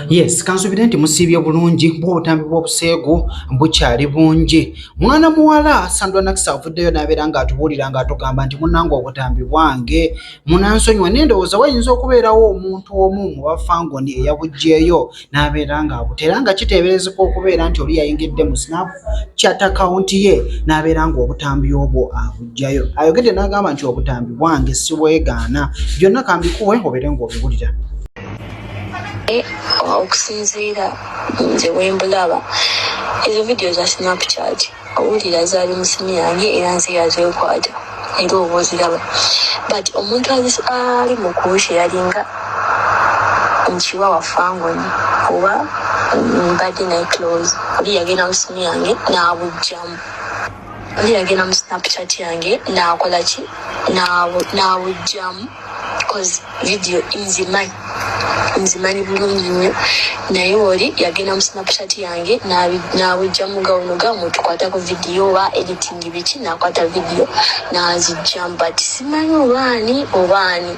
Yes, kansubire nti musiibye bulungi bwo obutambi bw'obuseegu bukyali bungi. Mwana muwala Sandra Nakisa avuddeyo n'abeera ng'atubuulira ng'atugamba nti munnange obutambi bwange munansonyiwa naye ndowooza wayinza okubeerawo omuntu omu mu bafangoni eyabuggyeeyo n'abeera ng'abuta era nga kiteeberezeka okubeera nti oli yayingidde mu Snapchat account ye n'abeera ng'obutambi obwo abuggyayo. Ayogedde n'agamba nti obutambi bwange sibwegaana byonna kambikuwe obeere ng'obiwulira. Eh, okusinziira nze wembulaba ezo vidiyo za Snapchat owulira zaali mu simu yange era nze yazekwata era oba oziraba but omuntu ali mu kunsharinga nkiwa wafangoni oba mbadde naye close oli yagenda mu simu yange n'abugjamu oli yagenda mu Snapchat yange n'akola ki n'abugjamu cause video nzimanyi nzimanyi bulungi nnyo naye oli yagenda mu Snapchat yange n'abugjamu gawuno gamu tukwatako video oba editing biki n'akwata video n'azijjamu but simanyi obaani obaani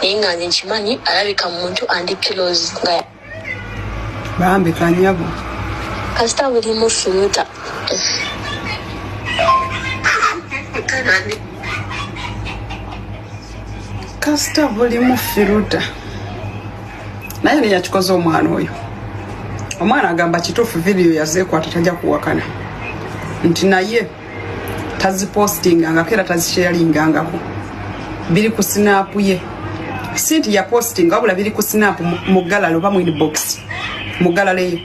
naye nga nze nkimanyi alabika muntu andi close nga bambi kanyabo kasita bulimu filter. Kasita bulimu filter. Naye ne yakikoze omwana oyo. Omwana agamba kituufu video yazeekwata tajja kuwakana nti naye tazipostingangako era tazisharingangako, biri ku Snap ye, si nti yapostinga wabula biri ku Snap mu gallery oba mu inbox mu gallery ye,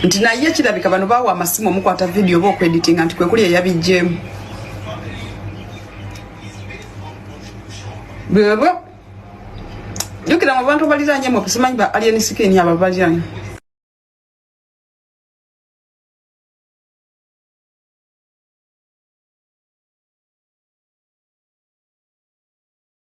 nti naye kirabika bano bawa amasimu omukwata video oba okweditinga nti kwe kuli eyabijjeemu bwebwe. Jjukira mu bantu baliranye mwe simanyi ba alien skin abo baliranye.